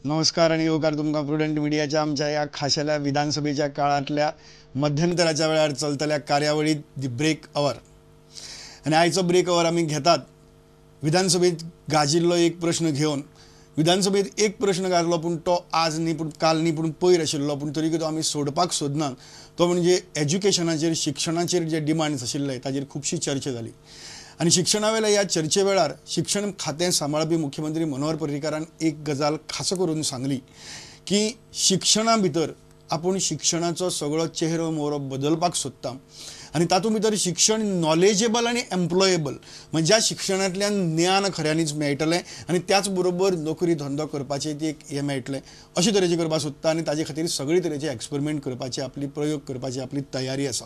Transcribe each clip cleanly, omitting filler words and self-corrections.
नमस्कार आनी येवकार तुमकां प्रुडंट मिडियाच्या आमच्या ह्या खाशेल्या विधानसभेच्या काळांतल्या मध्यंतराच्या वेळार चलतल्या कार्यावळीत the break our. आनी आयचो ब्रेक our आमी घेतात विधानसभेत गाजिल्लो एक प्रश्न घेवन. विधानसभेत एक प्रश्न गाजलो पूण तो आज न्ही, पूण काल न्ही, पूण पयर आशिल्लो, पूण तरी तो आमी सोडपाक सोदनात. तो म्हणजे एज्युकेशनाचेर, शिक्षणाचेर जे डिमांड्स आशिल्ले ताजेर खुबशी चर्चा जाली. आनी शिक्षणा वेल्या ह्या चर्चे वेळार शिक्षण खातें सांबाळपी मुख्यमंत्री मनोहर पर्रीकारान एक गजाल खास करून सांगली की शिक्षणा भितर आपूण शिक्षणाचो सगळो चेहरो मोहरो बदलपाक सोदता आनी तातूंत भितर शिक्षण नॉलेजेबल आनी एम्प्लॉयेबल, म्हणजे ज्या शिक्षणांतल्यान ज्ञान खऱ्यांनीच मेळटलें आनी त्याच बरोबर नोकरी धंदो करपाचें ती एक हें मेळटलें अशे तरेचें करपाक सोदता आनी ताजे खातीर सगळे तरेचे एक्सपेरिमेंट करपाची आपली, प्रयोग करपाची आपली तयारी आसा.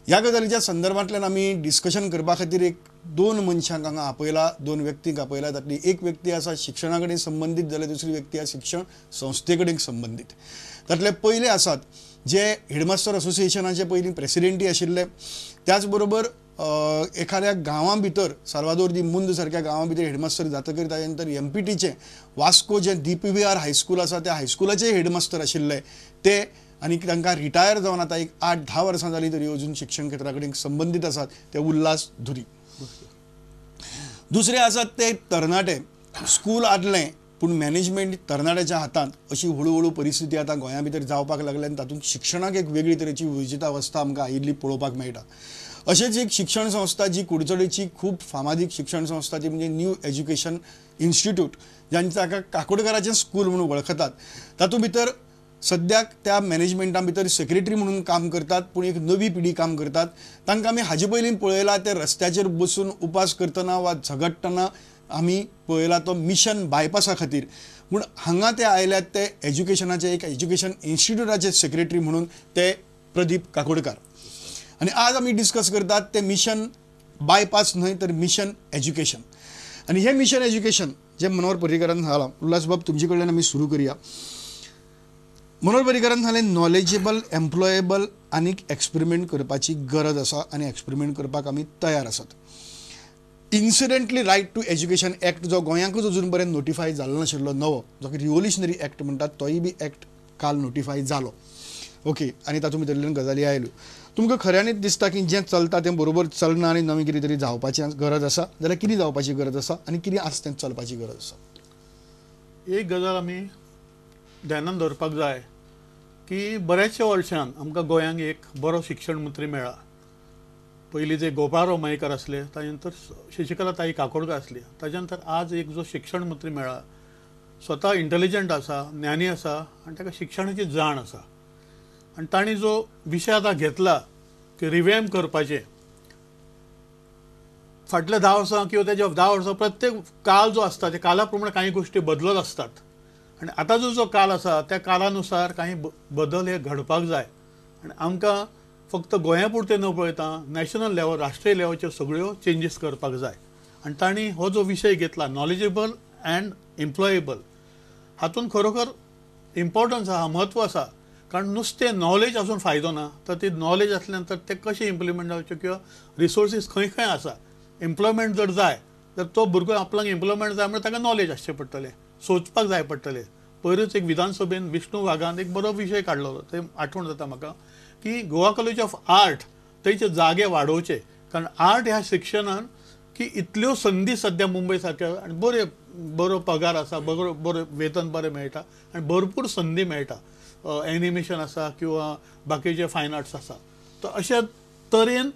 ह्या गजालीच्या संदर्भांतल्यान आमी डिस्कशन करपा खातीर एक दोन मनशांक हांगा आपयला, दोन व्यक्तींक आपयला. तातली एक व्यक्ती आसा शिक्षणा कडेन संबंदीत जाल्यार दुसरी व्यक्ती आसा शिक्षण संस्थे कडेन संबंदीत. तातले पयले आसात जे हेडमास्टर असोसिएशनाचे पयलीं प्रेसिडेंटय आशिल्ले, त्याच बरोबर एखाद्या गांवां भितर साल्वादोर दी मुंद सारक्या गांवां भितर हेडमास्टर जातकीर ताजे नंतर एमपीटीचें वास्को जें DPVR high school आसा त्या हायस्कुलाचे हेडमास्टर आशिल्ले ते, आनी तांकां रिटायर जावन आतां एक 8-10 वर्सां जालीं तरी अजून शिक्षण क्षेत्रा कडेन संबंदीत आसात ते उल्हास धुरी. दुसरे आसात ते तरणाटे, स्कूल आदलें पूण मॅनेजमेंट तरणाट्याच्या हातांत अशी हळू हळू परिस्थिती आतां गोंया भितर जावपाक लागल्या आनी तातूंत शिक्षणाक एक वेगळी तरेची विजितावस्था आमकां आयिल्ली पळोवपाक मेळटा. अशेंच एक शिक्षण संस्था जी कुडचडेची खूब फामादीक शिक्षण संस्था ती म्हणजे न्यू एज्युकेशन इन्स्टिट्यूट, जांचे ताका काकोडकाराचें स्कूल म्हणून वळखतात. तातूंत भितर सद्याक त्या मॅनेजमेंटा भितर सेक्रेटरी म्हणून काम करतात, पूण एक नवी पिढी काम करतात. तांकां आमी हाजे पयलीं पळयला ते रस्त्याचेर बसून उपास करतना वा झगडटना आमी पळयला तो मिशन बायपासा खातीर, पूण हांगा ते आयल्यात ते एज्युकेशनाचे एक एज्युकेशन इन्स्टिट्यूटाचे सेक्रेटरी म्हणून ते प्रदीप काकोडकार. आनी आज आमी डिस्कस करतात ते मिशन बायपास न्हय तर मिशन एज्युकेशन. आनी हें मिशन एज्युकेशन जें मनोहर पर्रीकारान सांगलां, उल्हास बाब तुमचे कडल्यान आमी सुरू करया. मनोहर पर्रीकारान सांगलें नॉलेजेबल, एम्प्लॉयेबल आनी एक्सपेरिमेंट करपाची गरज आसा आनी एक्सपेरिमेंट करपाक आमी तयार आसात. Incidentally right to education act जो गोंयांकूच अजून पर्यंत नोटिफाय जाल्लो नाशिल्लो नवो, जो की रिव्होल्युशनरी एक्ट म्हणटात, तोय बी एक्ट काल नोटिफाय जालो. ओके, आनी तातूंत भितरल्यान गजाली आयल्यो. तुमकां खऱ्यांनीच दिसता की जें चलता तें बरोबर चलना आनी नवें कितें तरी जावपाची गरज आसा जाल्यार कितें जावपाची गरज आसा आनी कितें आज तें चलपाची गरज आसा? एक गजाल आमी ध्यानान दवरपाक जाय की बऱ्याचशा वर्सांन आमकां गोंयांक एक बरो शिक्षण मंत्री मेळ्ळा. पयलीं जे गोपाळराव मयेकर आसले, ताजे नंतर शशिकला ताई काकोडकर आसली, ताज्या नंतर आज एक जो शिक्षण मंत्री मेळ्ळा स्वता इंटेलिजंट आसा, ज्ञानी आसा आनी ताका शिक्षणाची जाण आसा. आनी तांणी जो विशय आतां घेतला की रिवॅम्प करपाचें, फाटल्या 10 वर्सां किंवा तेज्या 10 वर्सां प्रत्येक काल जो आसता त्या काला प्रमाणे कांय गोश्टी बदलत आसतात आनी आतां जो जो काल आसा त्या कालानुसार कांय बदल हे घडपाक जाय. आनी आमकां फक्त गोंया पुरतें न पळयता नॅशनल लेवल, राष्ट्रीय लेवलाचेर सगळ्यो चेंजीस करपाक जाय. आनी तांणी हो जो विशय घेतला नॉलेजेबल अँड एम्प्लॉयेबल, हातूंत खरोखर इम्पॉर्टन्स आसा, म्हत्व आसा. कारण नुस्तें नॉलेज आसून फायदो ना, तर ती नॉलेज आसल्या नंतर तें कशें इम्प्लिमेंट जावचें किंवा रिसोर्सीस खंय खंय आसा. एम्प्लॉयमेंट जर जाय तर तो भुरगो आपणाक एम्प्लॉयमेंट जाय म्हणल्यार ताका नॉलेज आसचें पडटलें, सोदपाक जाय पडटलें. पयरूच एक विधानसभेन विष्णू वाघान एक बरो विशय काडलो, ते आठवण जाता म्हाका की गोवा कॉलेज ऑफ आर्ट थंयचे जागे वाडोवचे, कारण आर्ट ह्या शिक्षणान की इतल्यो संदी सद्या मुंबय सारक्या आनी बरे बरो पगार आसा, बरो बरो वेतन बरें मेळटा आनी भरपूर संदी मेळटा. एनिमेशन आसा किंवा बाकीचे फायन आर्ट्स आसा. तर अशा तरेन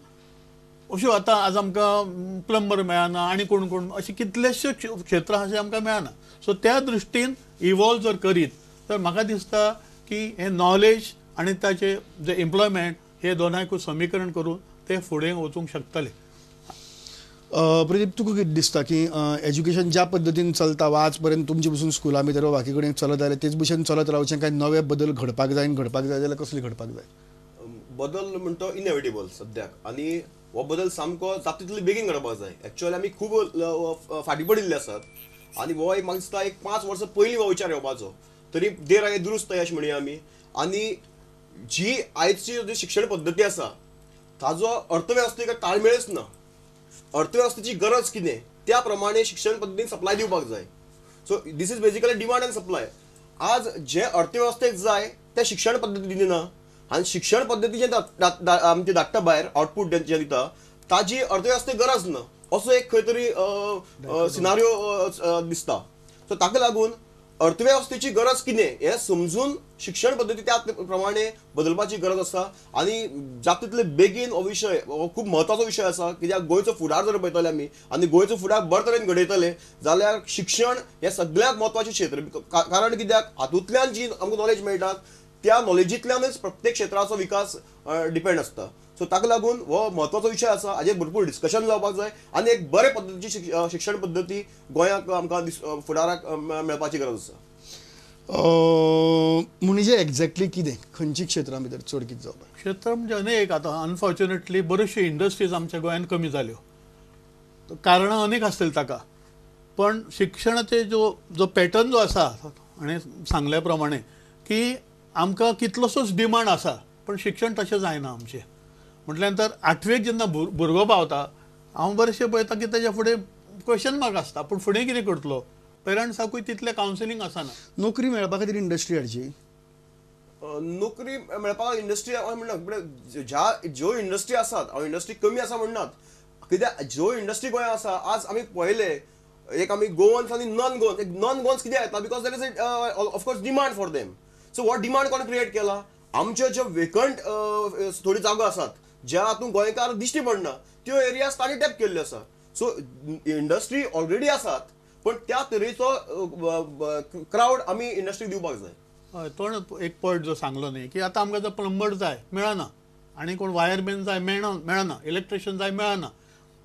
अश्यो आतां आज आमकां प्लंबर मेळना आनी कोण कोण अशे कितलेशे क्षेत्रां अशें आमकां मेळना. सो त्या दृश्टीन इवॉल्व जर करीत तर म्हाका दिसता की हें नॉलेज आनी ताचे जे एम्प्लॉयमेंट हे दोनांकूय समीकरण करून ते फुडें वचूंक शकतले. प्रदीप, तुका कितें दिसता की एज्युकेशन ज्या पद्दतीन चलता वा आज पर्यंत तुमचे पसून स्कुलां भितर वा बाकी कडेन चलत आयलें तेच भशेन चलत रावचें काय नवे बदल घडपाक जाय आनी घडपाक जाय जाल्यार कसले घडपाक जाय? बदल म्हणटा तो इनएविटेबल सद्याक आनी हो बदल सामको जाता तितले बेगीन घडपाक जाय. एक्चुअली आमी खूब फाटीं पडिल्ले आसात आनी हो एक म्हाका दिसता एक 5 वर्सां पयलीं हो विचार येवपाचो, तरी देर आनी दुरुस्त अशें म्हणया आमी. आनी जी आयची जी शिक्षण पद्दती आसा ताजो अर्थवेवस्थेक ताळमेळच ना. अर्थवेवस्थेची गरज कितें त्या प्रमाणे शिक्षण पद्दतीन सप्लाय दिवपाक जाय. So this is basically demand and supply. आज जे अर्थवेवस्थेक जाय ते शिक्षण पद्दती दिना आनी शिक्षण पद्दती जे आमचे धाडटा भायर आउटपूट जे दिता ताजी अर्थवेवस्थेक गरज ना असो एक खंय तरी सिनारियो दिसता. सो ताका लागून अर्थवेवस्थेची गरज कितें हें समजून शिक्षण पद्दती त्या प्रमाणे बदलपाची गरज आसा आनी जाता तितले बेगीन हो विशय हो खूब म्हत्वाचो विशय आसा कित्याक गोंयचो फुडार जर पळयतले आमी आनी गोंयचो फुडार बरे तरेन घडयतले जाल्यार शिक्षण हें सगळ्यांत म्हत्वाचें क्षेत्र, कारण कित्याक हातूंतल्यान जी आमकां नॉलेज मेळटा त्या नॉलेजींतल्यानच प्रत्येक क्षेत्राचो विकास डिपेंड आसता. सो ताका लागून हो म्हत्वाचो विशय आसा, हाजेर भरपूर डिस्कशन जावपाक जाय आनी एक बरे पद्दतीची शिक्षण पद्दती गोंयाक आमकां फुडाराक मेळपाची गरज आसा. म्हणजे एक्झॅक्टली कितें खंयची क्षेत्रां भितर चड कितें जावपाक? क्षेत्र म्हणजे अनेक, आतां अनफॉर्च्युनेटली बऱ्योचश्यो इंडस्ट्रीज आमच्या गोंयांत कमी जाल्यो, कारणां अनेक आसतलीं ताका, पण शिक्षणाचे जो जो पॅटर्न जो आसा आनी सांगल्या प्रमाणे की आमकां कितलोसोच डिमांड आसा पण शिक्षण तशें जायना आमचें. म्हटल्या नंतर आठवेक जेन्ना भुरगो पावता हांव बरेचशें पळयता की तेज्या फुडें क्वेश्चन मार्क आसता, पूण फुडें कितें करतलो, पेरंट्साकूय तितलें कावन्सिलींग आसना. नोकरी मेळपा खातीर इंडस्ट्री हाडची, नोकरी मेळपाक इंडस्ट्री हांवें म्हणना, ज्या ज्यो इंडस्ट्री आसात हांव इंडस्ट्री कमी आसा म्हणनात, कित्याक ज्यो इंडस्ट्री गोंयांत आसा आज आमी पळयले एक आमी गोवन्स आनी नॉन गोवन्स, एक नॉन गोवन्स कित्याक येता because there is of course demand for them. So हो डिमांड कोण क्रिएट केला? आमच्यो ज्यो वेकंट थोड्यो जागो आसात ज्या हातूंत गोंयकार दिश्टी पडना त्यो एरियाज तांणी टॅप केल्ल्यो आसा. सो इंडस्ट्री ऑलरेडी आसात पण त्या तरेचो क्रावड आमी इंडस्ट्री दिवपाक जाय. हय, तो एक पॉयंट जो सांगलो न्ही की आतां आमकां जर प्लंबर जाय मेळना, आनी कोण वायरमॅन जाय मेळना, इलेक्ट्रिशियन जाय मेळना,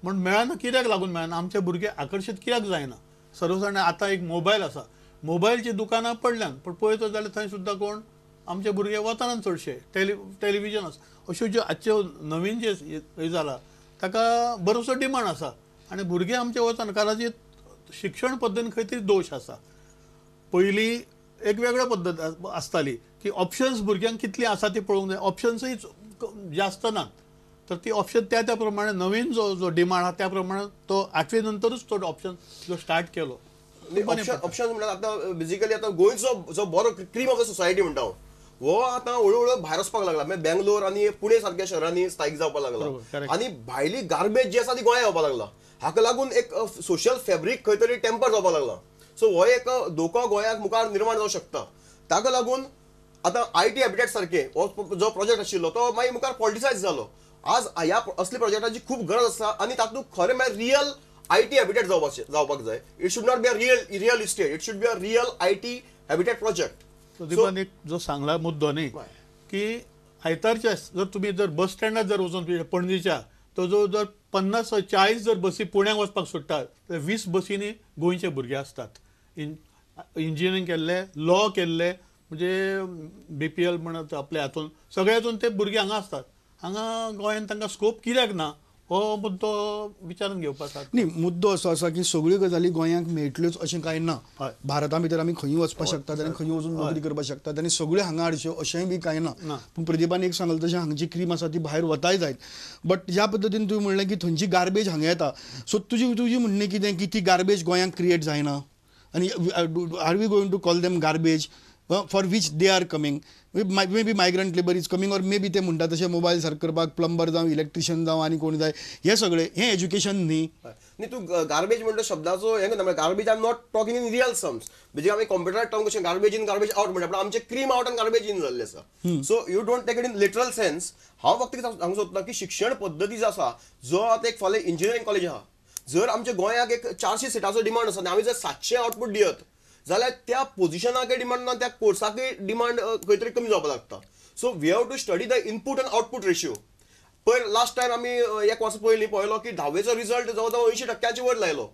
म्हण मेळना कित्याक लागून मेळना? आमचे भुरगे आकर्शीत कित्याक जायना? सर्वसाधारण आतां एक मोबायल आसा, मोबायलची दुकानां पडल्यान पूण पळयतो जाल्यार थंय सुद्दां कोण आमचे भुरगे वचनात चडशे. टेलिविजन आसा, अश्यो ज्यो आजच्यो नवीन जे हें जाला ताका बरोसो डिमांड आसा आनी भुरगे आमचे वचना कारण शिक्षण पद्दतीन खंय तरी दोश आसा. पयलीं एक वेगळ्या पद्दत आसताली की ऑप्शन्स भुरग्यांक कितली आसा ती पळोवंक जाय, ऑप्शन्सूय जास्त नात, तर ती ऑप्शन त्या त्या प्रमाणे नवीन जो जो डिमांड आसा त्या प्रमाणे तो आठवी नंतरूच तो ऑप्शन जो स्टार्ट केलो. ऑप्शन म्हणल्यार आतां बेजिकली आतां गोंयचो जो बरो क्रीम ऑफ the society म्हणटा हो आतां हळू हळू भायर वचपाक लागला, म्हणजे बेंगलोर आनी पुणे सारक्या शहरांनी स्थायीक जावपाक लागला आनी भायली गार्बेज जी आसा ती गोंया येवपाक लागला. हाका लागून एक सोशल फॅब्रीक खंय तरी टेम्पर जावपाक लागला. सो हो एक धोको गोंयाक मुखार निर्माण जावंक शकता. ताका लागून आतां I T habitat सारके हो जो प्रोजेक्ट आशिल्लो तो मागीर मुखार पॉलिटिसायज जालो. आज ह्या असल्या प्रोजेक्टाची खूब गरज आसा आनी तातूंत खरें म्हळ्यार रियल I T habitat जावपाक जाय. It should not be a real estate, it should be a real I T habitat project. प्रदीपान एक जो सांगला मुद्दो न्ही की आयतारच्या जर तुमी जर बस स्टँडार जर वचून पणजेच्या तो जो जर 50-40 जर बसी पुण्याक वचपाक सोडटात जाल्यार 20 बसींनी गोंयचे भुरगे आसतात, इंजिनियरींग केल्ले, लॉ केल्ले, म्हणजे BPL म्हणत आपल्या हातून सगळ्या हातून ते भुरगे हांगा आसतात. हांगा गोंयांत तांकां स्कोप कित्याक ना हो मुद्दो विचारून घेवपाक सारको. न्ही, मुद्दो असो आसा की सगळ्यो गजाली गोंयांक मेळटल्योच अशें कांय ना. भारता भितर आमी खंयूय वचपाक शकतात आनी खंयूय वचून नोकरी करपाक शकतात आनी सगळ्यो हांगा हाडच्यो अशेंय बी कांय ना. पूण प्रदीपान एक सांगलें तशें हांगची क्रीम आसा ती भायर वताय जायत, बट ज्या पद्दतीन तुवें म्हणलें की थंयची गार्बेज हांगा येता, सो तुजी म्हणणें कितें की ती गार्बेज गोंयांक क्रिएट जायना आनी are we going to call them garbage for which they are coming? May be migrant labour is coming or may be ते म्हणटा तशें मोबायल सारको करपाक प्लंबर जावं, इलेक्ट्रिशियन जावं आनी कोण जाय, हें सगळें हें एज्युकेशन न्ही. न्ही, तूं गार्बेज म्हणटा शब्दाचो हें करता, garbage I am not talking in real sums. म्हणजे आमी कंप्युटराक टर्म कशें गार्बेज इन गार्बेज आवट म्हणटा, पूण आमचें क्रीम आवट आनी गार्बेज इन जाल्लें आसा. So you don't take it in literal sense. हांव फक्त कितें सांगूंक सोदता की शिक्षण पद्दती जो आसा, जो आतां एक फाल्यां इंजिनियरींग कॉलेज आहा, जर आमच्या गोंयाक एक 400 सिटाचो डिमांड आसा आनी आमी जर 700 आउटपूट दियत जाल्यार त्या पोजिशनाकय डिमांड ना, त्या कोर्साकय डिमांड खंय तरी कमी जावपाक लागता. So we have to study the input and output ratio. पयर लास्ट टायम आमी एक वर्स पयलीं पळयलो की धावेचो रिजल्ट जवळ जवळ 80% वयर लायलो.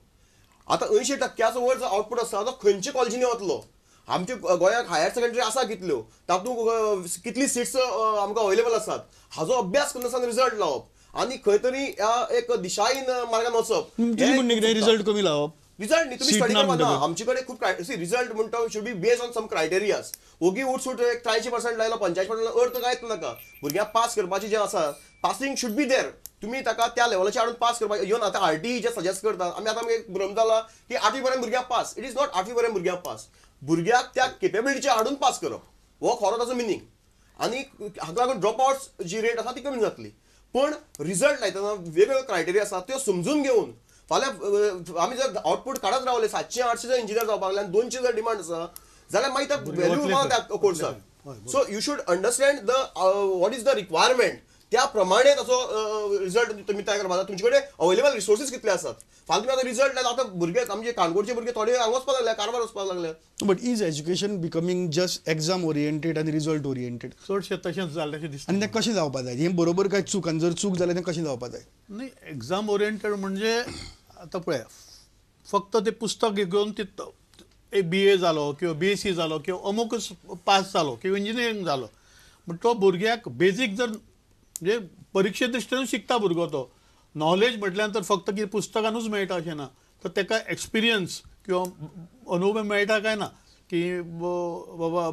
आतां 80% वयर जो आउटपूट आसा तो खंयच्या कॉलेजींनी वतलो? आमच्या गोंयांत हायर सेकंडरी आसा कितल्यो, तातूंत कितली सिट्स आमकां अवेलेबल आसात, हाजो अभ्यास करनासतना रिजल्ट लावप आनी खंय तरी ह्या एक दिशाहीन मार्गान वचप. रिजल्ट कमी लावप, रिजल्ट न्ही, तुमी स्टडी करपाक ना. आमचे कडेन खूब रिजल्ट म्हणटा should be based on some criterias. ओगी उठसूट एक 83% लायलो, 85% अर्थ कांयच नाका. भुरग्यांक पास करपाचें जें आसा, पासिंग should be there. तुमी ताका त्या लेवलाचेर हाडून पास करपाक इवन आतां RTE जे सजेस्ट करतात आमी, आतां आमकां एक भ्रम जाला की 8वी पर्यंत भुरग्यांक पास. It is not 8वी पर्यंत भुरग्यांक पास. भुरग्याक त्या केपेबिलिटीचे हाडून पास करप हो खरो ताचो मिनींग. आनी हाका लागून ड्रॉप आवट्स जी रेट आसा ती कमी जातली. पण रिजल्ट लायतना वेगवेगळे क्रायटेरिया आसा त्यो समजून घेवन फाल्यां आमी जर आउटपूट काडत रावले 700-800 जर इंजिनियर जावपाक लागले आनी 200 जर डिमांड आसा जाल्यार मागीर त्या व्हॅल्यू ना त्या कोर्साक. So you should understand the what is the requirement, त्या प्रमाणे ताचो रिजल्ट तुमी तयार करपाक जाय. तुमचे कडेन अवेलेबल रिसोर्सीस कितले आसात. फाल्यां तुमी आतां रिजल्ट लायता, आतां भुरगे आमचे काणकोणचे भुरगे थोडे हांगा वचपाक लागले, कारवार वचपाक लागले. But is education becoming just exam oriented आनी रिजल्ट ओरिएंटेड? चडशें तशेंच जालें अशें दिसता. आनी तें कशें जावपाक जाय? हें बरोबर काय चूक? आनी जर चूक जाल्यार तें कशें जावपाक जाय? न्ही, एग्जाम ओरिएंटेड म्हणजे आतां पळय फक्त तें पुस्तक घेवन ती एक BA जालो किंवा BSc जालो किंवा अमुकच पास जालो किंवा इंजिनियरींग जालो, पण तो भुरग्याक बेजीक जर म्हणजे परिक्षे दृश्टीन शिकता भुरगो, तो नॉलेज म्हटल्यार तर फक्त कितें पुस्तकानूच मेळटा अशें ना, तर ताका एक्सपिरियन्स किंवा अनुभव मेळटा काय ना की बाबा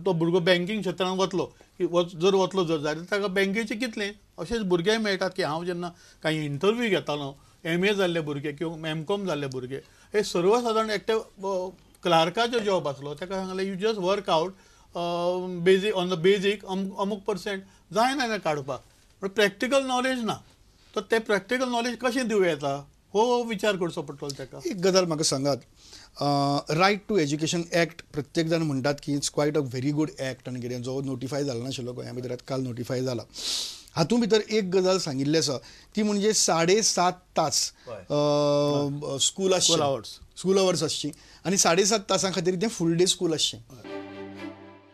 तो भुरगो बँकींग क्षेत्रान वतलो की जर वतलो जर जाल्यार ताका बँकेचें कितलें. अशेंच भुरगेय मेळटात की हांव जेन्ना कांय इंटरव्यू घेतालो MA जाल्ले भुरगे किंवा MCom जाल्ले भुरगे हे सर्वसाधारण एकटे क्लार्काचो जॉब आसलो ताका सांगलें you just work out basic on the basic अमूक पर्सेंट जायना ना काडपाक, पण प्रॅक्टिकल नॉलेज ना. तर ते प्रॅक्टिकल नॉलेज कशें दिवं येता हो विचार करचो पडटलो ताका. एक गजाल म्हाका सांगात, रायट टू एज्युकेशन एक्ट प्रत्येक जाण म्हणटात की it's quite a very good act आनी कितें, जो नोटिफाय जाला नाशिल्लो गोंया भितर काल नोटिफाय जाला. हातूंत भितर एक गजाल सांगिल्ली आसा ती म्हणजे 7.5 तास स्कूल आसचें, स्कूल अवर्स आसची आनी 7.5 तासां खातीर तें फूल डे स्कूल आसचें.